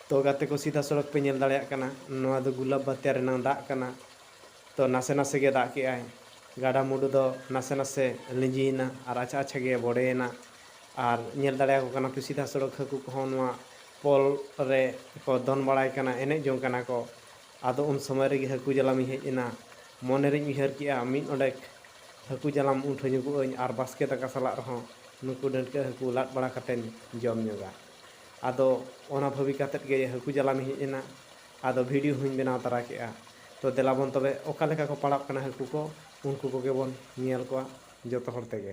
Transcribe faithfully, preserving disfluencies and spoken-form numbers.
ᱛᱚ ᱜᱟᱛᱮ ᱠᱚ, ᱥᱤᱫᱷᱟ ᱥᱚᱲᱚᱠ ᱯᱮ ᱧᱮᱞ ᱫᱟᱲᱮᱭᱟᱜ ᱠᱟᱱᱟ, ᱱᱚᱣᱟ ᱫᱚ ᱜᱩᱞᱟᱵ ᱵᱟᱛᱤᱭᱟ ᱨᱮᱱᱟᱜ ᱫᱟᱜ ᱠᱟᱱᱟ᱾ ᱛᱚ ᱱᱟᱥᱮ ᱱᱟᱥᱮ ᱜᱮ ᱫᱟᱜ ᱠᱮᱜᱼᱟᱭ, ᱜᱟᱰᱟ ᱢᱩᱰᱩ ᱫᱚ ᱱᱟᱥᱮ ᱱᱟᱥᱮ ᱞᱤᱸᱡᱤᱭᱮᱱᱟ ᱟᱨ ᱟᱪᱷᱟ ᱟᱪᱷᱟ ᱜᱮ ᱵᱚᱰᱮᱭᱮᱱᱟ᱾ ᱟᱨ ᱧᱮᱞ ᱫᱟᱲᱮᱭᱟᱠᱚ ᱠᱟᱱᱟ ᱯᱮ ᱥᱤᱫᱷᱟ ᱥᱚᱲᱚᱠ ᱦᱟᱹᱠᱩ ᱠᱚᱦᱚᱸ ᱱᱚᱣᱟ ᱯᱳᱞ ᱨᱮ ᱠᱚ ᱫᱚᱱ ᱵᱟᱲᱟᱭ ᱠᱟᱱᱟ, ᱮᱱᱮᱡ ᱡᱚᱝ ᱠᱟᱱᱟ ᱠᱚ᱾ ᱟᱫᱚ ᱩᱱ ᱥᱚᱢᱚᱭ ᱨᱮᱜᱮ ᱦᱟᱹᱠᱩ ᱡᱟᱞᱟᱢᱤᱧ ᱦᱮᱡ ᱮᱱᱟ᱾ ᱢᱚᱱᱮ ᱨᱤᱧ ᱩᱭᱦᱟᱹᱨ ᱠᱮᱜᱼᱟ, ᱢᱤᱫ ᱚᱸᱰᱮᱠ ᱦᱟᱹᱠᱩ ᱡᱟᱞᱟᱢ ᱩᱴᱷᱟᱹ ᱧᱚᱜᱚᱜ ᱟᱹᱧ ᱟᱨ ᱵᱟᱥᱠᱮ ᱫᱟᱠᱟ ᱥᱟᱞᱟᱜ ᱨᱮᱦᱚᱸ ᱱᱩᱠᱩ ᱰᱟᱹᱲᱠᱟᱹ ᱦᱟᱹᱠᱩ ᱞᱟᱫ ᱵᱟᱲᱟ ᱠᱟᱛᱮᱧ ᱡᱚᱢ ᱧᱚᱜᱟ᱾ ᱟᱫᱚ ᱚᱱᱟ ᱵᱷᱟᱹᱵᱤ ᱠᱟᱛᱮᱫ ᱜᱮ ᱦᱟᱹᱠᱩ ᱡᱟᱞᱟᱢᱤᱧ ᱦᱮᱡ ᱮᱱᱟ᱾ ᱟᱫᱚ ᱵᱷᱤᱰᱤᱭᱳ ᱦᱚᱸᱧ ᱵᱮᱱᱟᱣ ᱛᱟᱨᱟ ᱠᱮᱜᱼᱟ᱾ ᱛᱚ ᱫᱮᱞᱟ ᱵᱚᱱ ᱛᱚᱵᱮ ᱚᱠᱟ ᱞᱮᱠᱟ ᱠᱚ ᱯᱟᱲᱟᱜ ᱠᱟᱱᱟ ᱦᱟᱹᱠᱩ ᱠᱚ, ᱩᱱᱠᱩ ᱠᱚᱜᱮ ᱵᱚᱱ ᱧᱮᱞ ᱠᱚᱣᱟ ᱡᱚᱛᱚ ᱦᱚᱲ ᱛᱮᱜᱮ᱾